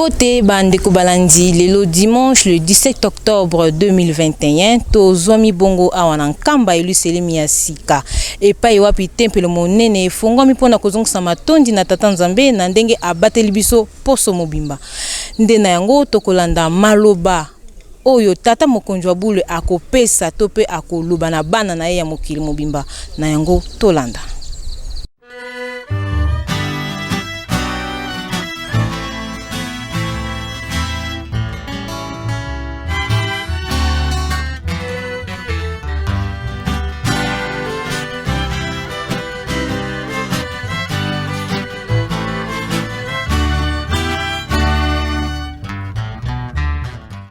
Mbote bandeko balandi lelo dimanche le 17 octobre 2021 tozwami bongo awa na Nkamba Yelusalemi ya sika epai wapi tempelo monene efongwami mpo na kozongisa matondi na Tata Nzambe na ndenge abateli biso poso mobimba. Nde na yango tokolanda maloba oyo tata mokonzi wa bule akopesa to mpe akoloba na bana na ye ya mokili mobimba. Na yango tolanda.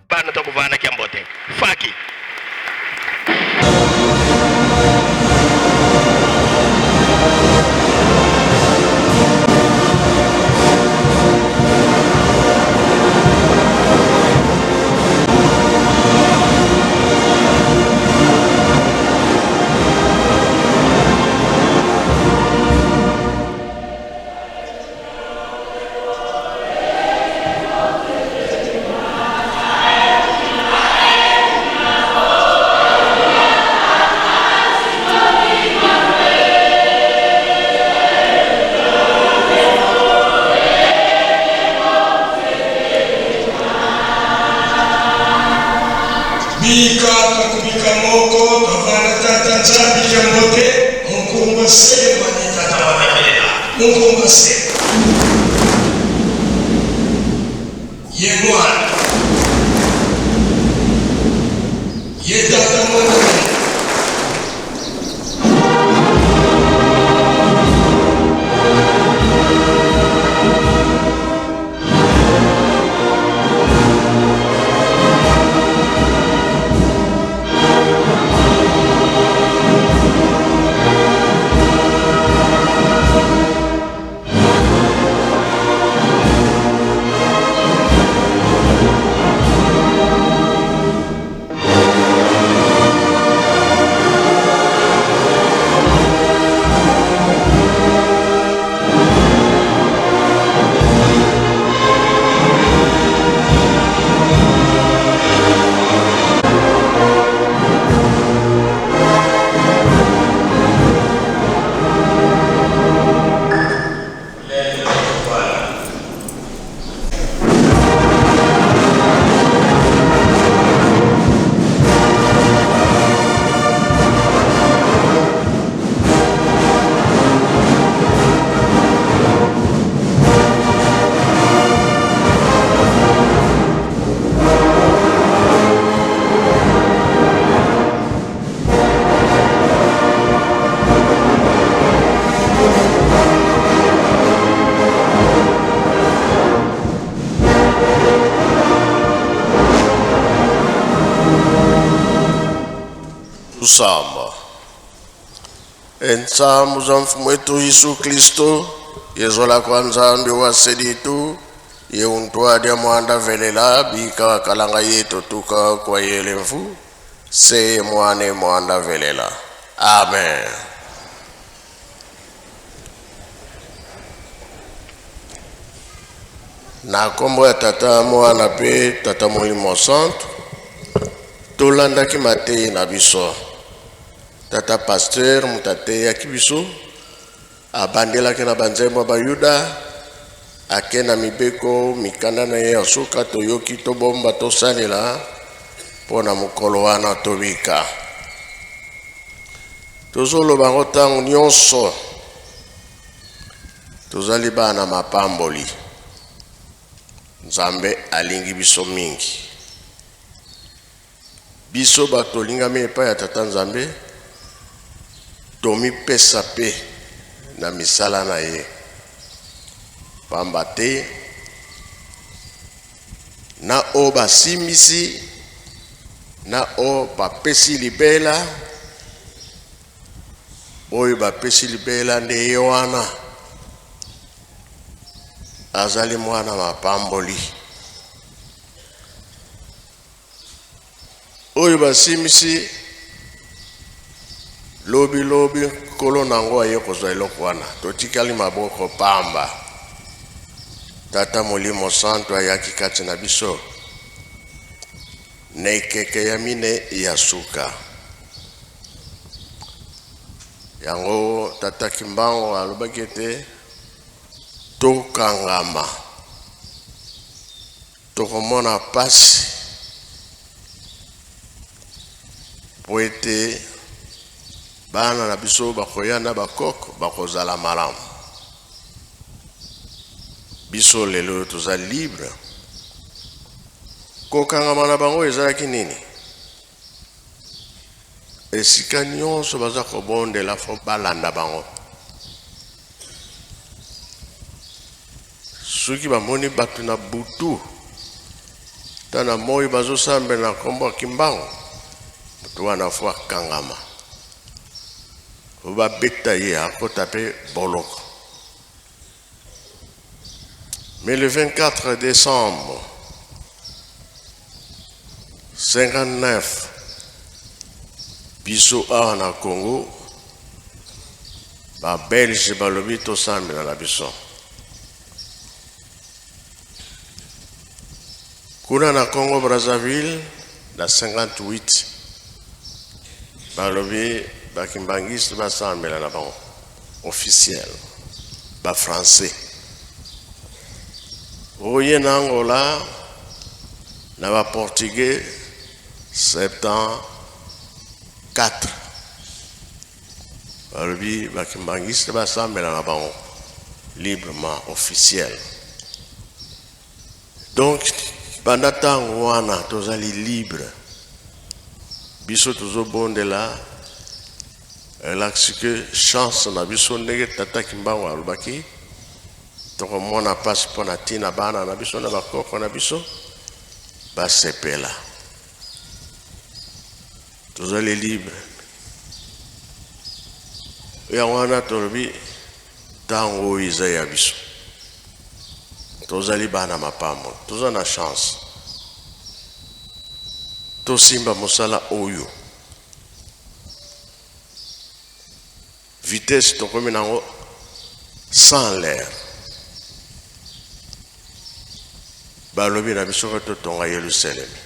Bana tokuvana kia mbote faki. Bika tokubika moko tovanda tata Nzambi kia mbote munkumba se mwani tata wanabela munkumba se ye mwana ye tata mwana. Kusamba entsambu za mfumu wetu Yesu Kristo yezola kwa Nzambi wa seditu ye untwadya mwanda velela bika wakalanga yetu tuka kwa yele mfu seye mwane mwanda velela. Amen. Na nkombo ya Tata, Mwana mpe Tata Molimo Santu, tolandaki mateyi na biso. Tata pasteur moto ateyaki biso, abandelaki na banzembo ya Bayuda, ake na mibeko mikanda na ye ya suka, toyoki, tobomba, tosalela mpo na mokolo wana tobika. Tozoloba yango ntango nyonso, tozali bana mapamboli. Nzambe alingi biso mingi. Biso bato tolingami epai ya Tata Nzambe, tomipesa mpe na misala na ye, pamba te na oyo basimbisi, na oyo bapesi libela, oyo bapesi libela nde ye wana azali mwana mapamboli. Oyo basimbisi lobi lobi nkolo na yango aye kozwa eloko wana, totikali maboko pamba. Tata Molimo Santu ayaki kati na biso na ekeke ya mine ya suka. Yango Tata Kimbangu alobaki ete tokangama, tokomona pasi po ete bana na biso bakoya na bakoko bakozala malamu. Biso lelo oyo toza libre. Kokangama na bango ezalaki nini? Esika nyonso baza kobondela fo balanda bango. Soki bamoni bato na butu ta na moi bazosambela na nkombo ya Kimbangu, moto wana fo akangama, fo babeta ye, akota mpe boloko. Mais le 24 décembre 59, biso awa na Congo, ba Belge balobi tosambela na biso. Kuna na Congo Brazzaville na 58 balobi ba kimbanguiste basambela na bango officiel, ba français. Oye na Angola na ba portugais 74 balobi ba kimbanguiste basambela na bango librement officiel. Donc banda ntango wana tozali libre, biso tozobondela elakisi ke chance na biso ndenge Tata Kimbangu alobaki, tokomona mpasi mpo na ntina bana na biso na bakoko na biso basepela. Tozali libre, yango wana tolobi ntango oyo eza ya biso, tozali bana mapambo, toza na chance tosimba mosala oyo. Vitesse tokomi nango sans l'air. Balobi na biso ko totonga Yelusalemi.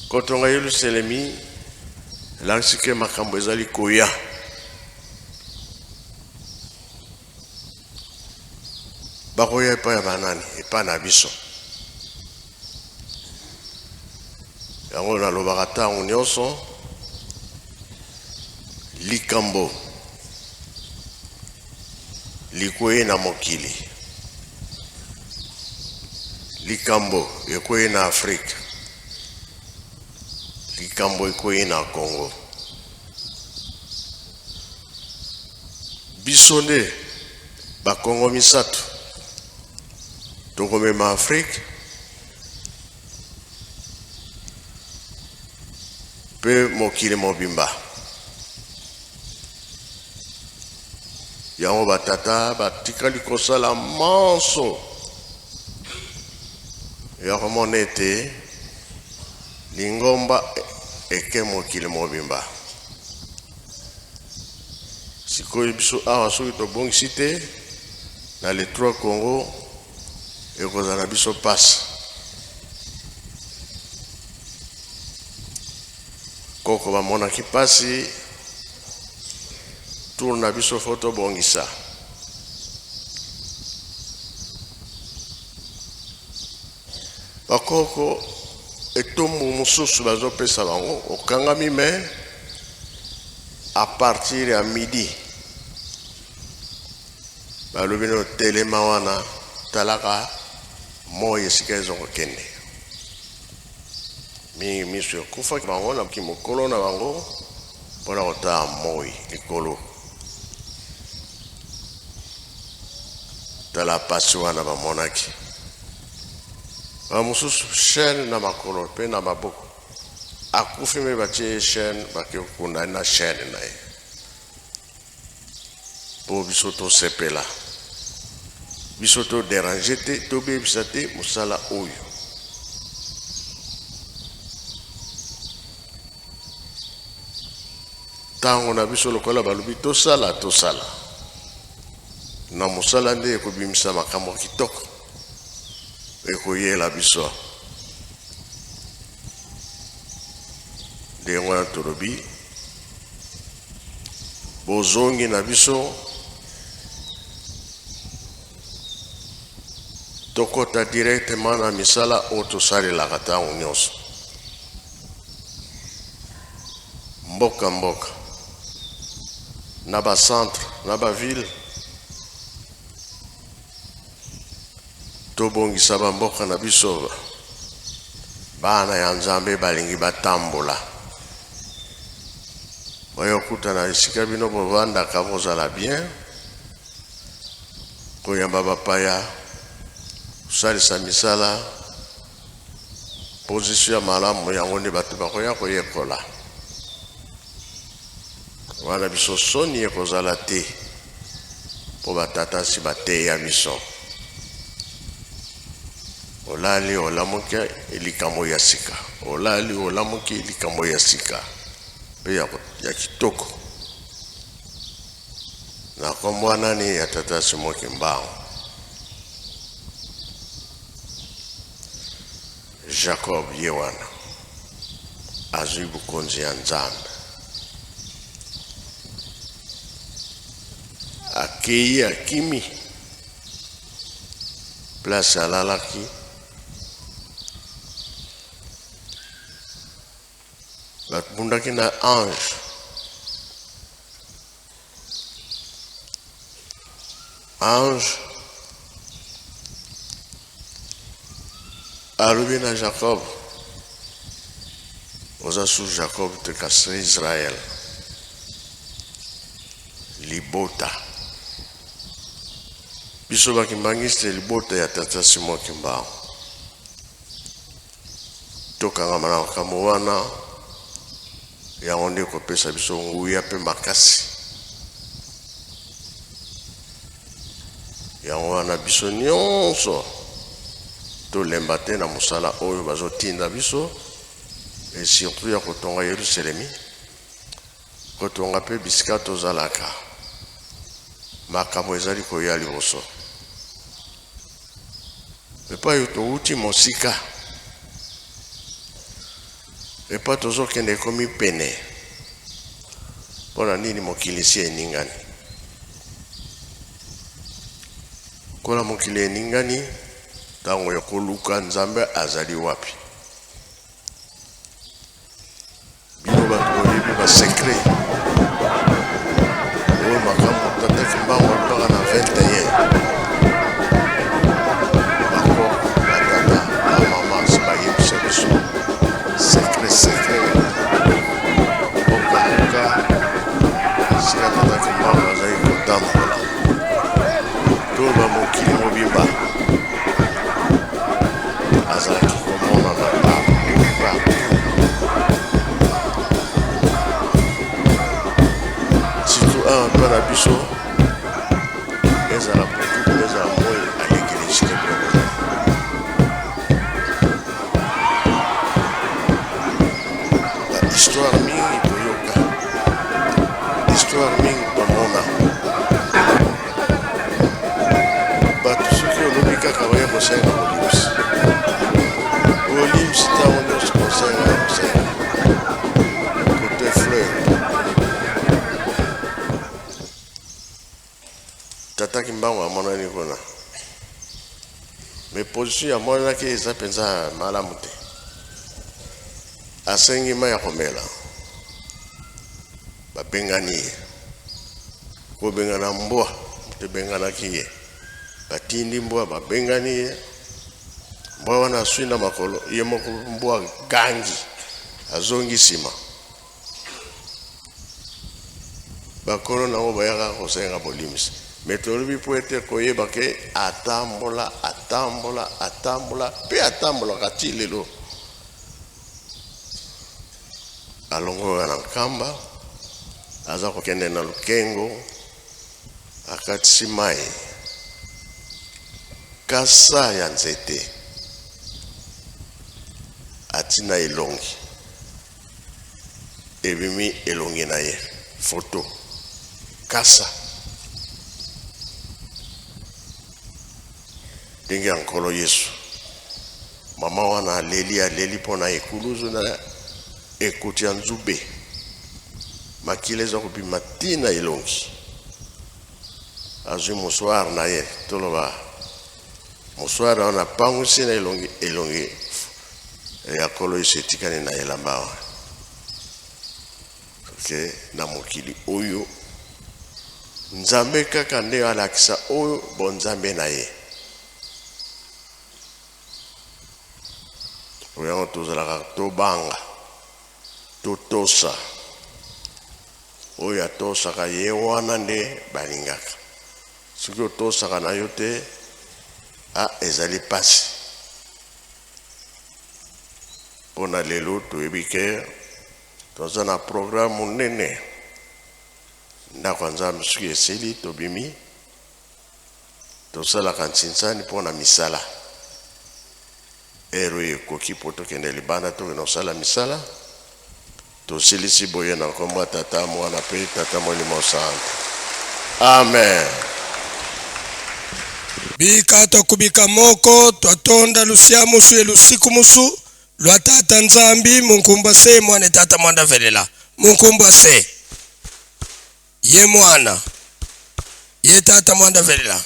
Kotonga Yelusalemi elakisi ke makambo ezali koya. Bakoya epai ya banani? Epai na biso. Yango nalobaka ntango nyonso, likambo likwei na mokili, likambo ekwei na Afrika, likambo ekwei na Congo. Biso nde bakongo misato tokomema Afrique mpe mokili mobimba. Yango batata batikali kosala manso ya komona ete lingomba eke mokili mobimba. Sikoyo biso awa soki tobongisi te na les trois Congo ekozala biso pasi. Koko bamonaki pasi, tour na biso fo tobongisa. Bakoko etumbu mosusu bazopesa bango, okangami me à partir ya midi balobi no telema wana, talaka moi esika ezokokende. Mingi miso ekufaki bango na kimokolo na bango mpona kotala moi likolo. Tala pasi wana bamonaki. Ba mosusu chaîne na makolo mpe na maboko, akufi me batie ye chaîne, bake kokunda ye na chaîne na ye mpo biso tosepela, biso to déranger te, tobebisa te mosala oyo. Ntango na biso lokola balobi tosala, tosala. Na mosala nde ekobimisa makambo kitoko ekoyela biso. Ndenge wana tolobi bozongi na biso, tokota directement na misala oyo tosalelaka ntango nyonso. Mboka mboka, na ba centre, na ba ville, tobongisa ba mboka na biso. Bana ya Nzambe balingi batambola, bayokutana esika bino bovandaka, bozala bien, koyamba bapaya, kosalisa misala, position ya malamu. Yango nde bato bakoya koyekola wana. Biso soni ekozala te, mpo batata si bateya biso. Olali, olamuki, likambo ya sika. Olali, olamuki, likambo ya sika mpe ya kitoko. Na nkombo nani? Ya Tata Simon Kimbangu. Jacob ye wana azwi bokonzi ya Nzambe, akei, akimi place alalaki. Babundaki na ange. Ange alobi na Jacob: "Oza su Jacob te, kasi Israel, libota." Biso bakimbangisi, libota ya Tata Simon Kimbangu, tokangama na makambo wana. Yango nde kopesa biso nguya mpe makasi. Yango wana biso nyonso tolemba te na mosala oyo bazotinda biso, et surtout ya kotonga Yerusalemi, kotonga mpe bisika tozalaka. Makambo ezali koya liboso, epai towuti mosika, epai tozokende ekomi pene. Mpo na nini? Mokili si eningani. Kola mokili eningani, ntango ya koluka Nzambe azali wapi. Bino bato boyebi basecret oyo, makambo Tata Kimbangu alobaka na 21. Bako batata, bamama si bayebisa biso secret, secret. Okaluka sika Tata Kimbangu azali kotambola, to bamokili mobimba azalaki komonana partout, surtout awa mpe na biso. Ezala butu, ezala moi, alekeli esika biloko. Bahistoire mingi toyoka, histoire mingi tomona. Bato soki olobi kaka, baya kosenga bolimbisi, bolimbisi ntango nyonso, kosenga, kosenga kote fleur. Tata Kimbangu amonani kuna, mais position amonanaki eza mpenza malamu te. Asengi mai ya komela, babengani ye. Kobengana mbwa, moto ebenganaki ye, batindi mbwa, babengani ye. Mbwa wana aswi na makolo ye moko, mbwa gangi, azongi nsima. Bakolo nango bayaka kosenga bolimbisi. Mais tolobi mpo ete koyeba ke atambola, atambola, atambola mpe atambolaka ti lelo. Alongoka na Nkamba, aza kokende na Lukengo, akatisi mai, kasa ya nzete atina elongi, ebimi elongi na ye, foto kasa. Ndenge ya Nkolo Yesu. Mama wana aleli, aleli mpo na ekuluzu na ekoti ya nzube. Makila eza kobima ti na elongi. Azwi mouchoir na ye, toloba mouchoir wana apangusi na elongi, elongi ya Nkolo Yesu etikali na elamba wana. Ke na mokili oyo Nzambe kaka nde alakisa oyo bonzambe na ye. Oyo yango tozalaka tobanga, totosa. Oyo atosaka ye wana nde balingaka. Soki otosaka na yo te, ah, ezali pasi. Mpo na lelo toyebi ke toza na programme monene. Ndako ya Nzambe soki esili tobimi, tosalaka nsinsani mpo na misala. Heure oyo ekoki mpo tokende libanda tokende kosala misala. Tosilisi boye na nkombo ya Tata, Mwana mpe Tata Molimo Santu. Amen. Bika twakubika moko twatonda lusia musu ye lusiku musu lwa Tata Nzambi munkumbwa se mwana Tata mwanda velela munkumbwa se ye mwana ye Tata mwanda velela.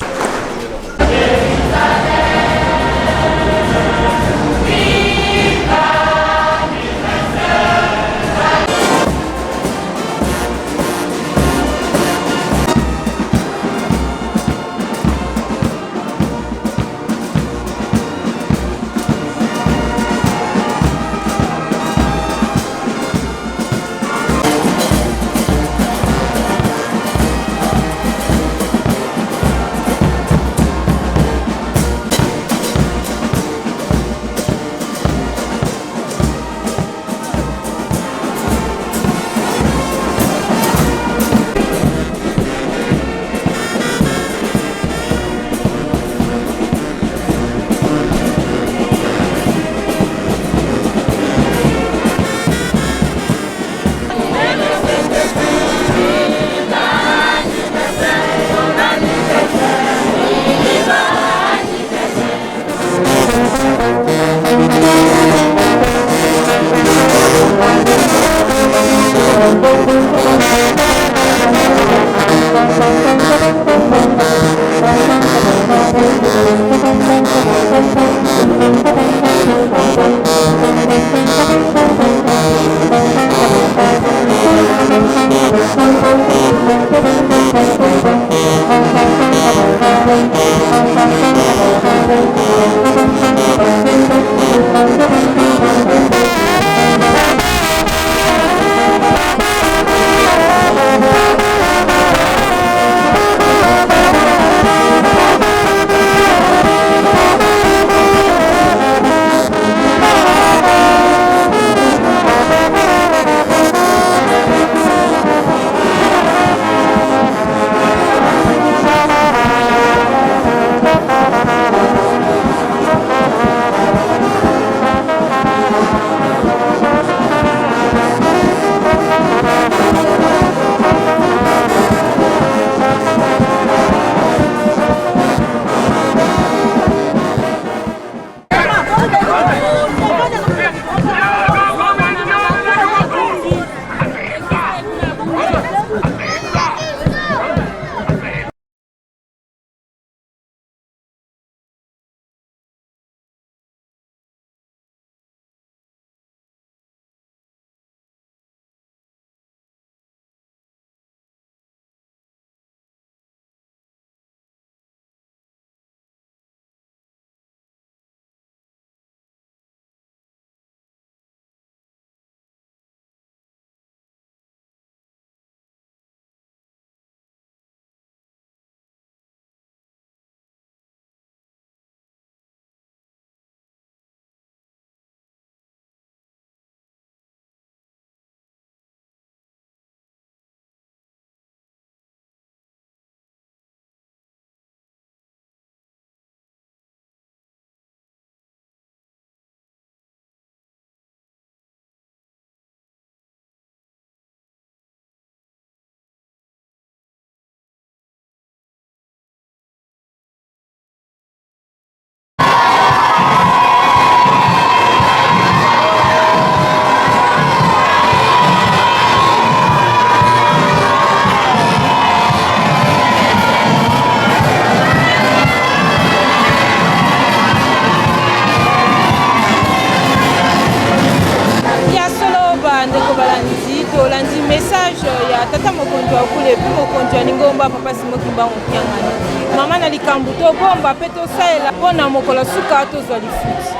lingomba Papa Simon Kimbangu Kiangani. Mama na likambo tobomba mpe tosalela mpo na mokolo suka tozwa lifuti.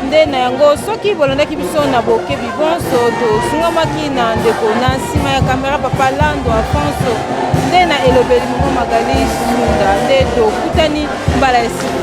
Nde na yango soki bolandaki biso na bokebi bonso, tosungamaki na ndeko na nsima ya kamera Papa Lando Afonso, nde na elobeli Mama Magali Sunda, nde tokutani mbala ya nsima.